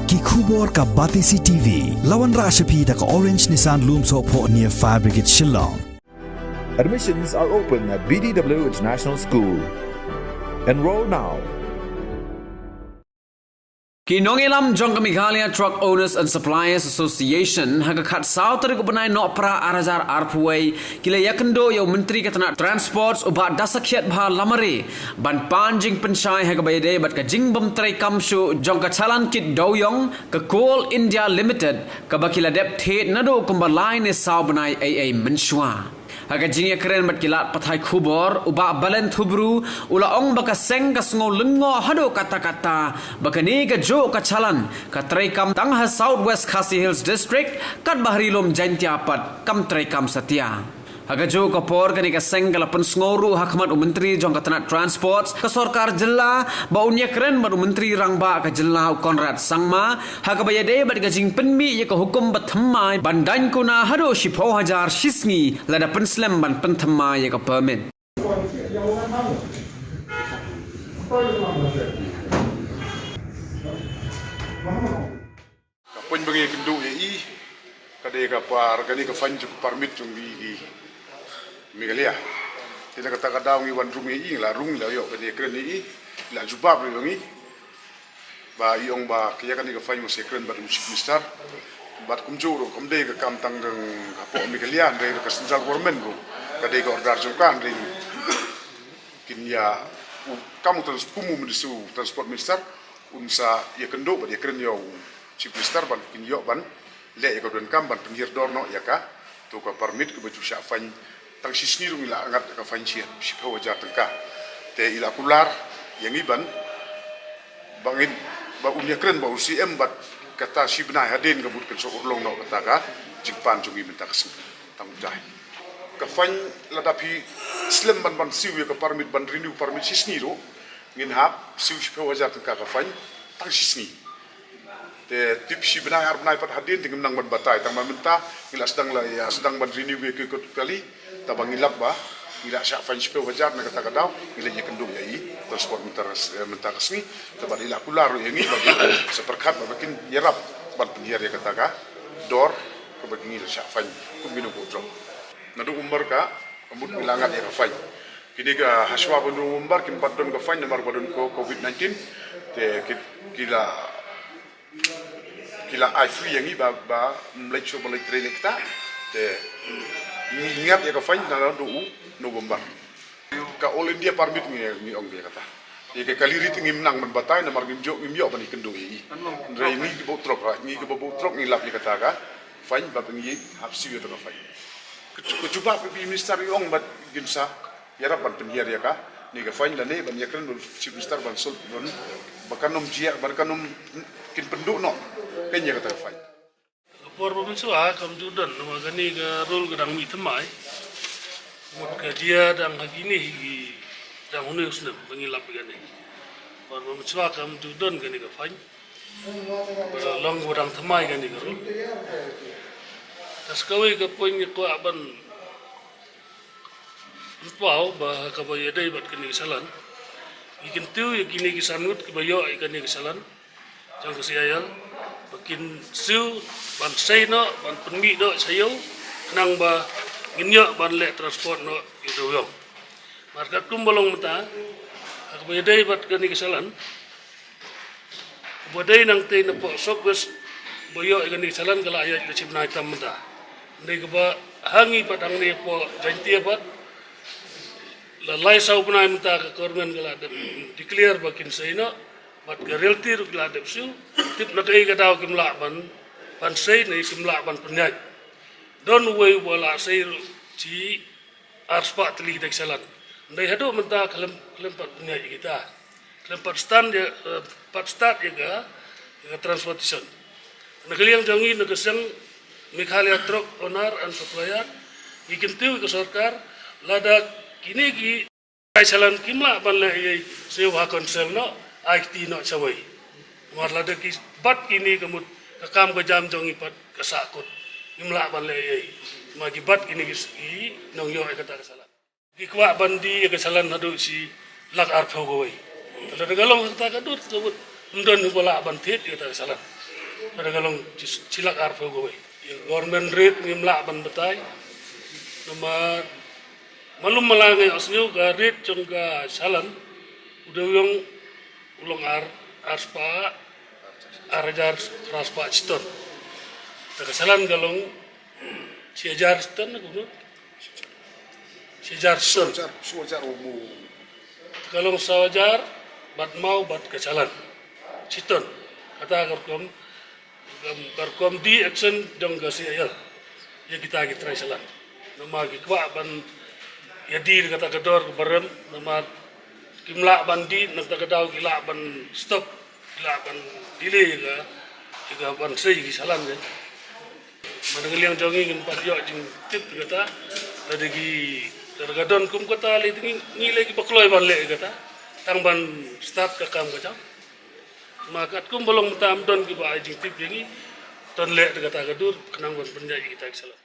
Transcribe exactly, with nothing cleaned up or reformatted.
Ki khubor ka Batesi T V. La wanrah sha phi da ka Orange Nissan Lumsohphoh near Fire Brigade Shillong. Admissions are open at B D W International School. Enroll now. Ki nongïalam jong ka Meghalaya Truck Owners and Suppliers Association ha ka khatsaw tarik u bnai Nohprah ar hajar arphew wei ki la ïakynduh ïa u Myntri ka tnat Transport u Bah Dasakhiatbha Lamare ban pan jingpynshai ha kaba ïadei bad ka jingbym treikam shuh jong ka challan kit dewiong ka Coal India Limited kaba ki la dep thied naduh kumba lai ne saw bnai eiei mynshuwa. Ha ka jingïakren bad ki lad pathai khubor u Bah Balen Thubru u la ong ba ka seng ka sngew lyngngoh haduh katta katta ba kane kajuh ka challan ka treikam tang ha South West Khasi Hills District katba ha Ri Lum Jaintia pat kam treikam satia. Ha kajuh ka por kane ka seng ka la pynsngew ruh ha khmat u Myntri jong ka tnat Transport ka Sorkar Jylla ba un ïakren bad u Myntri Rangbah ka Jylla u Conrad Sangma ha kaba ïadei bad ka jingpynmih ïa ka hukum ba thymmai ban daiñ kuna haduh shiphew hajar shisngi lada pynslem ban pynthymmai ïa ka permit. Ka point ba ngi ïakynduh ïa i ka dei ka par kane ka fine jong ka permit jong ngi ki Meghalaya. Te na kata ka daw ngi wan rung ïa i, ngi la rung, ngi la ïoh ka jingïakren ïa i, ngi la jubab ruh ïa ngi ba i ong ba ka ïa kane ka fine must ïakren bad u Chief Minister. Bad kumjuh ruh kam dei ka kam tang jong hapoh Meghalaya, hynrei ka central government ruh ka dei ka order jong ka, hynrei kin ïa u kam u trans-, kum u minister, u transport minister un sa ïakynduh bad ïakren ïa u Chief Minister ban kin ïoh ban leh ïa ka donkam ban pynhiar dor noh ïa ka, to ka permit kaba ju shah fine tang shisngi ruh ngi la ngat ka fine shi, shiphew hajar tyngka. Te i la kular ïa ngi ban ba ngin, ba un ïakren bad u C M bad kata shi bnai hadien ka mut kan sa urlong noh kata ka jingpan jong ngi mynta ka sngi. Tang u jai ka fine lada phi slem ban ban siew ïa ka permit ban renew permit shisngi ruh ngin hap siew shiphew hajar tyngka ka fine tang shisngi. Te tip shi bnai ar bnai pat hadien te ngim nang ban batai, tang ban mynta ngi la sdang, la ïa sdang ban renew ïa ki kot kali. Te ba ngi lap ba ngi la shah fine shiphew hajar na kata ka daw ngi la ïakynduh ïa i transport mynta, eh, mynta ka sngi. Te ba i la kular ruh ïa ngi ba ngi sa pyrkhat ba kin ïarap ban pynhiar ïa kata ka dor kaba ngi la shah fine kum ki nongbuh drok. Naduh November ka mut ngi la ngat ïa ka fine. Kine ka hashwa ba November kim pat don ka fine namar ba don ko covid nineteen. Te ki, ki la, ki la ai free ïa ngi ba, ba ym leit shuh ba leit trei leit kata. Te ngi ngat ïa ka fine naduh u November. Ka All India permit ngi, ngi ong ïa kata. Ïa ka kali rit ngim nang ban batai namar ngim ïoh, ngim ïoh ban ïakynduh ïa i. Hynrei ngi ki buh trok, ngi ki buh trok ngi lap ïa kata ka fine ba ngi hap siew ïa ka fine. Ka jubab ka minister i ong ba kin sa ïarap ban pynhiar ïa kane ka fine lane ban ïakren bad u Chief Minister ban solve ban ba kan ym jia, ban kan ym kin pynduh noh kan ïa kata ka fine. Ka por ba mynshuwa kam ju don namar kane ka rule ka dang mih thymmai. Mut ka jia dang ha kine hi ki dang hynñiew snem ba ngi lap ïa kane. Por ba mynshuwa kam ju don kane ka fine. Ba long ba dang thymmai kane ka rule. Te sa kawei ka point ngi kwah ban pynpaw ba ha kaba ïadei bad kane ka challan. Ngi kyntiew ïa kine ki san ngut kiba ïoh ïa kane ka challan jong ka C I L ba kin siew ban sei noh ban pynmih noh sha ïew khnang ba ngin ïoh ban leh transport noh ïa u dewïong. Mar katkum ba long mynta ha kaba ïadei bad kane ka challan. Ba dei nangtei napoh South West ba ïoh ïa kane ka challan ka la ïaid ka shi bnai tam mynta. Dei kaba ha ngi pat hangne hapoh Jaintia pat la lai saw bnai mynta ka government ka la dep declare ba kin sei noh bad ka reality ruh ki la dep siew. Tip na kaei ka daw kim lah ban, ban sei ne kim lah ban pynïaid. Don uwei uba la sei ruh shi ar spah tylli kita ki challan. Hynrei haduh mynta khlem, khlem pat pynïaid ïa kita. Khlem pat stand ïa, eh, pat start ïa ka, ïa ka transportation. Na ka liang jong ngi na ka seng Meghalaya Truck Owner and Supplier ngi kyntiew ïa ka sorkar lada kine ki challan kim lah ban leh ei ei shuh ha council noh, ai kti noh shawei. Namar lada ki bat kine ka mut ka kam ka jam jong ngi pat ka sahkut. Kim lah ban leh ei ei. Namar ki bat kine ki, ki nongïoh ïa kata ka challan. Ki kwah ban die ïa ka challan haduh shi lak arphew kawei. Te lada ka long ha kata ka dur ka mut Ym don uba lah ban thied ïa kata ka challan. Kata ka long shi, shi lak arphew kawei. Ïa government rate ngim lah ban batai. Namar malu mala nga ïohsngew ka rate jong ka challan u dewïong u long ar, ar spah, ar hajar ar spah shiton. Kata ka challan ka long shi hajar shiton kumno? Shi hajar shiton. Shi hajar, shi hajar u mo. Ka long saw hajar bad maw bad ka challan. Shiton. Kata ka rukom, ka rukom dih action jong ka C I L ïa kita ki trai challan. Namar ki kwah ban ïa dih kata ka dor ka barem, namar kim lah ban dih, na kata ka daw ki lah ban stop, ki lah ban delay ka, ka ban sei ki challan ka. Mada ka liang jong ngi ngin pat ïoh jingtip kata, lada ki, lada ka don kum kata lei te ngi, ngi lei kiba kloi ban leh kata, tang ban start ka kam ka jam. Ma katkum ba long mynta ym don kiba ai jingtip ïa ngi, to leh kata ka dur, khnang ban pynïaid ïa kita ki challan.